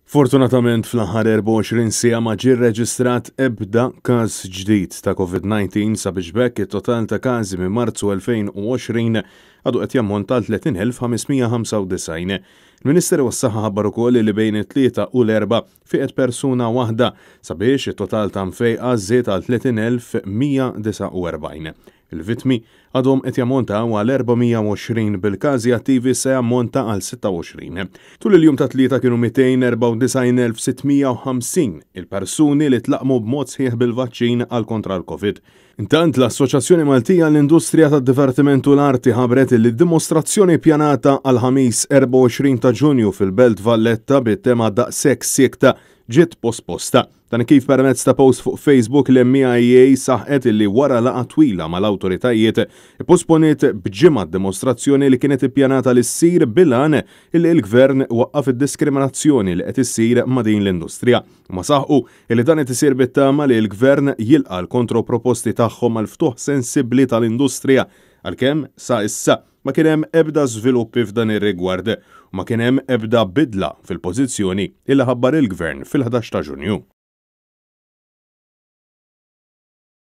Fortunatament fl-aħħar 24 siegħa ma ġie rreġistrat ebda każ ġdid ta' Covid-19 sabiex b'hekk it-total ta' każi minn Marzu 2020 għadu qed jammonta għal 30,595. Il-Ministeru għas-Saħħa ħabbar ukoll li bejn it-Tlieta u l-Erbgħa fieqet persuna waħda sabiex it-total ta' mfejqa żied għal 30,149. Il-vittmi għadhom qed jammontaw għal 420 bil-każi attivi issa jammonta għal 26. Tul il-jum tat-Tlieta kienu 294,650 il-persuni li tlaqqmu b'mod sħiħ bil-vaċċin għal kontra l-Covid. Intant, l-Assoċjazzjoni Maltija għall-Industrija tad-Divertiment u l-Arti ħabbret li d-dimostrazzjoni ppjanata għall-Ħamis 24 ta' Ġunju fil-Belt Valletta bit-tema Daqshekk Siekta ġiet posposta. Dan kif permezz ta' post fuq Facebook l-MEIA saħqet illi wara laqgħa twila mal-awtoritajiet ipposponiet b'ġimgħa d-dimostrazzjoni li kienet ippjanata li ssir bil-għan illi l-Gvern iwaqqaf id-diskriminazzjoni li qed issir ma' din l-industrija. Huma saħqu illi dan qed isir bit-tama li l-Gvern jilqa' l-kontroproposti tagħhom għall-ftuħ sensibbli tal-industrija għalkemm sa issa ma kien hemm ebda żviluppi f'dan ir-rigward u ma kien hemm ebda bidla fil-pożizzjoni illi ħabbar il-Gvern fil-11 ta' Ġunju.